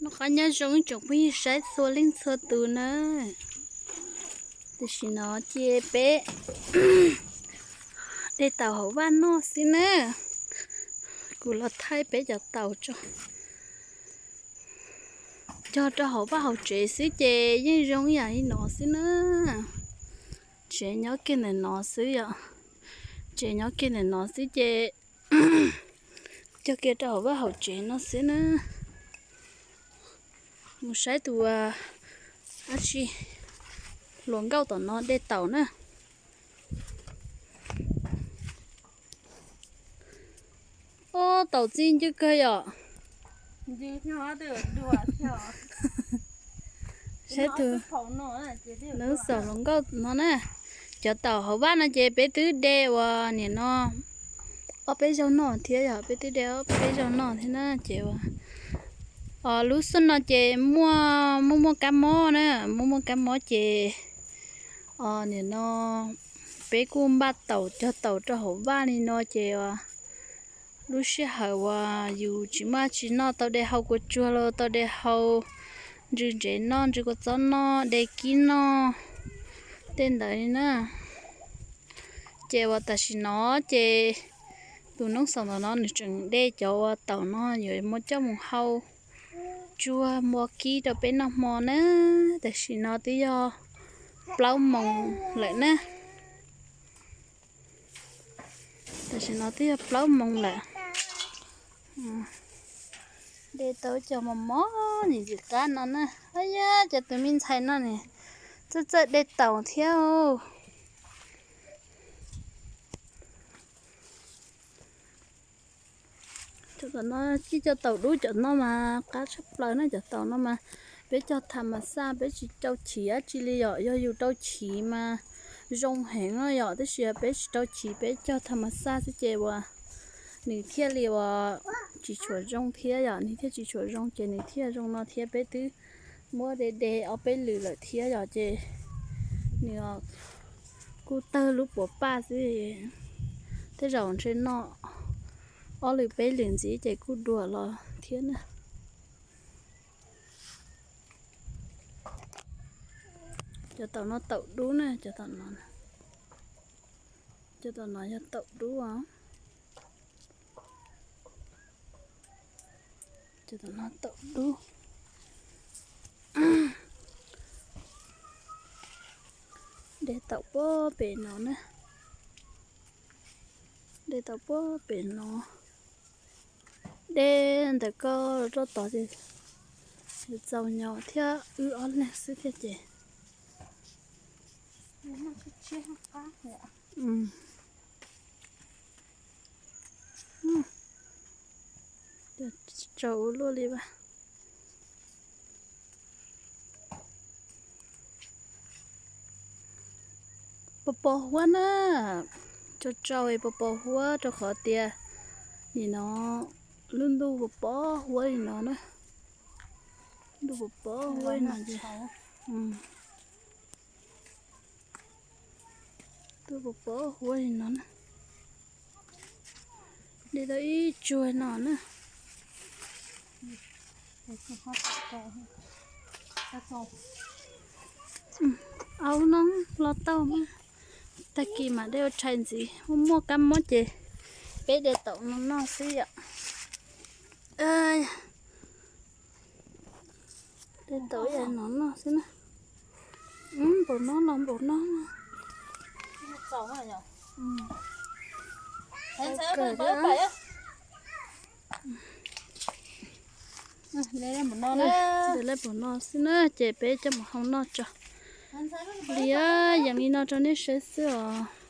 Noj qab nyob zoo ib tsoom phooj ywg saib txhua leej txhua tus na. Tam sim no ces peb de taum hauv vaj noj xwb na. Kuv los thaij peb cov taum tso. Cog rau hauv vaj hauv tsev xwb ces yeej zoo ib yam li no xwb na. Tsev nyob kiag ntawm no xwb yom. Tsev nyob kiag ntawm no xwb ces cog kiag rau hauv vaj hauv tsev no xwb na. Mus saib tus dab tsi hluas nkauj tom no de taum na. Ob, taum txi ncw kawg yom. Saib tus neeg xaum hluas nkauj no na. Cov taum hauv vaj no ces peb twb de uas nim no ob peb zaug noj thiab yom, peb twb de ob peb zaug noj thiab na ces uas lub xub no ces muaj muaj muaj kab mob na, muaj muaj kab mob ces nim no peb kuj npaj taum cog taum rau hauv vaj li no ces lub sij hawm uas yus tsis muaj tsis noj tau de hau kua tsuag los tau de hau ntsws ntsev noj, ntsws kua txob noj, de kib noj, tej ntawd li na. Ces uas tam sim no ces tus neeg xaum ntawm no nws tseem de cov uas taum no yuav muab coj mus hau tsuag muab kib rau peb noj hmo na. Tam sim no twb yog plaub moos lawm na. Tam sim no twb yog plaub moos lawm. De tau cov mos mos nim ntxim qab no na. Ab yab, cov tus me ntxhais no nim txawj txawj de taum thiab. Cov tom no cij cov taum dub cov no mas qab tshaj plaws na. Cov taum no mas peb cog tham mas xaj, peb tsis rau chiv dab tsi li yom. Yog yus rau chiv mas zoo heev no yom, tab sis peb tsis rau chiv, peb cog tham mas xaj xwb ces uas nws thiaj li uas tsis tshua zoo thiab yom, nws thiaj tsis tshua zoo ces nws thiaj zoo no thiab. Peb twb muab de de ob peb lwm lawm thiab yom, ces nws kuj tawg lub puav paj xwb. Tej zaum ntshe noj ob lwm peb lwm ntxiv ces kuj dua los thiab na. Cov taum no taum dub na, cov taum no, cov taum no yog taum dub os. Cov taum no taum dub. De taum puag pem no na. De taum puag pem no. De ntawm ko rau tod ces txaus nyos thiab wb ob leeg xwb thiab ces. Tsau ua luaj li vas. Pos pos huab na, tsau tsau pos pos huab rau qhov tias nim no lub ntuj pos pos huab li no na. Ntuj pos pos huab li no ces, ntuj pos pos huab li no na. De tau ib tsuag no na. Au no los tau mas, tag kis mam de ua tshais ntxiv, muaj muaj kab mob ces peb de taum no noj xwb yom. De taum ib yam no noj xwb na. Npaum no los npaum no. De lawm npaum no xwb na ces peb coj mus hau noj tso. Liam yees li no rau nej saib xwb os.